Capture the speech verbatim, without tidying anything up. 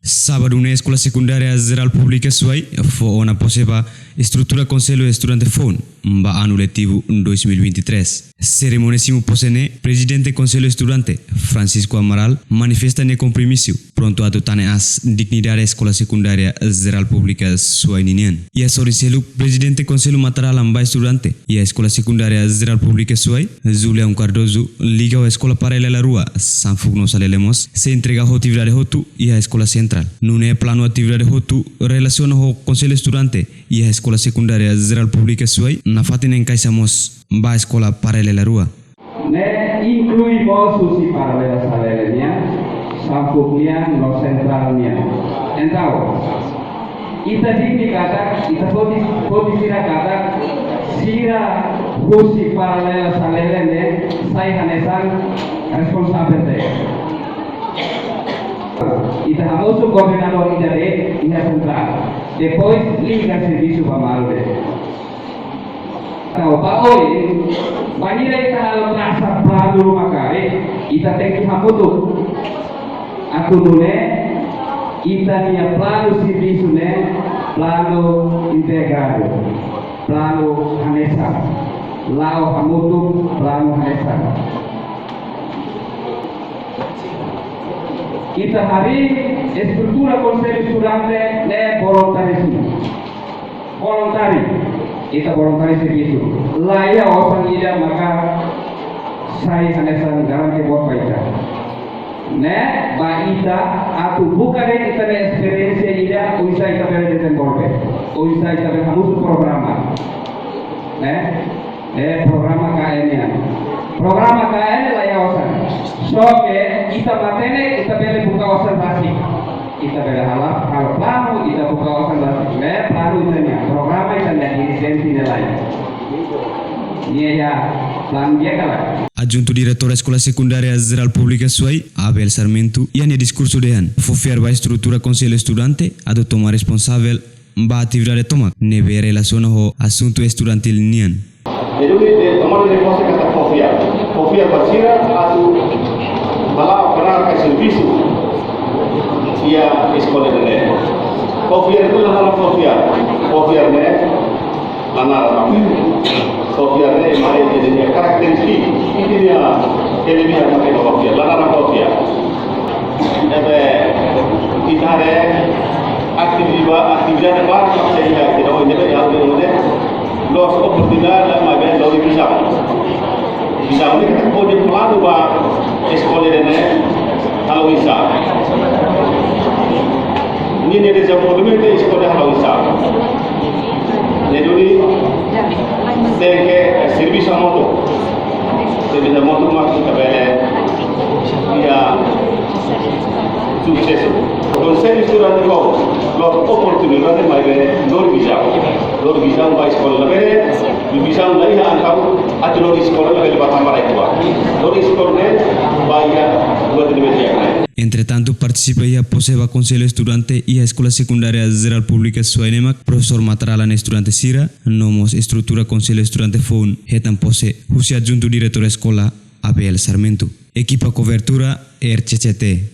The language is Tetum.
Sábadu ne'e Eskola Sekundária Jerál Públika Suai fó ona pose ba estrutura Konsellu Estudante foun ba anu letivu dois mil e vinte e três. Serimónia simu pose ne'e, Prezidente Konsellu Estudante, Francisco Amaral, manifesta nia kompromisu prontu atu tane aas dignidade Eskola Sekundária Jerál Públika Suai ninian. Iha sorin seluk, Prezidente Konsellu Matadalan ba Estudante iha Eskola Sekundária Jerál Públika Suai, Julião Cardoso, liga ho eskola paralela rua, Sanfuk no Salele mós sei entrega ho atividade hotu iha Eskola Sentrál. Nune'e planu atividade hotu relasiona ho Konsellu Estudante iha Eskola Sekundária Jerál Públika Suai nafatin enkaixa mós ba eskola paralela rua. Ne'e inklui mós husi paralela Salele nian, Sanfuk nian no Sentrál nian. Entaun, ita dehan katak, ita pode, pode dehan katak, sira husi paralela Salele ne'e sai hanesan responsavel de'it. Ita hamosu koordenadór ida de'it iha Sentrál. Depois liga servisu ba malu de'it. Entaun, ba oin, bainhira ita halo trasa planu ruma karik, ita tenke hamutuk atu nune'e ita-nia planu servisu ne'e planu integradu, planu hanesan, la'o hamutuk, planu hanesan. Ita harii estrutura Konsellu Estudante ne'e voluntáriu. Voluntáriu. Ita voluntáriu servisu. La iha osan ida maka sai hanesan garantia boot ba ita. Ne'e, ba ita atu buka de'it ita-nia esperiénsia ida, oinsá ita bele dezenvolve, oinsá ita bele hamutuk programa. Ne'e? Eh, programa K N nian. Programa K N la iha osan. Só ke ita matenek, ita bele buka osan rasik. Ita bele halo, halo planu, ita buka osan rasik. Ne'e planu ita-nian, programa ita-nian, dirigente ne'e lain. Nia iha planu di'ak ka lae. Adjuntu Diretór Eskola Sekundária Jerál Públika Suai, Abel Sarmento, iha nia diskursu dehan, fó fiar ba estrutura Konsellu Estudante atu toma responsavel ba atividade tomak ne'ebé relasiona ho asuntu estudantíl nian. Jadi, de tomada de pose katak fó fiar. Fó fiar ba sira atu hala'o, hala'o servisu iha eskola ne'e. Fó fiar ne'e la naran fó fiar. Fó fiar ne'e la naran fó fiar. Fó fiar ne'e mai ita-nia karakterístika, ita-nia kelebihan, maka ita fó fiar. La naran fó fiar. Ne'ebé ita haree atividade, atividade barak mak sei iha, ita haree ne'ebé iha, ita haree loos oportunidade, maibé lori vizaun. Vizaun ne'e katak hodi planu ba eskola ne'e halo oinsá. Ninia dezenvolvimentu eskola halo oinsá. Ne'e duni tenke servisu hamutuk. Servisu hamutuk mak ita bele iha susesu. Konsellu Estudante foun, loos oportunidade, maibé lori vizaun. Lori vizaun ba eskola labele, vizaun la iha entaun atu lori eskola labele ba tama rai tua. Lori eskola ne'e ba iha rua trimestre ne'e. Entretantu, partisipa iha pose ba Konsellu Estudante iha Eskola Sekundária Jerál Públika Suai ne'e mak, Profesór Matadalan, estudante sira, no mós estrutura Konsellu Estudante foun hetan pose husi Adjuntu Diretór Eskola, Abel Sarmento. Ekipa kobertura, R C C T.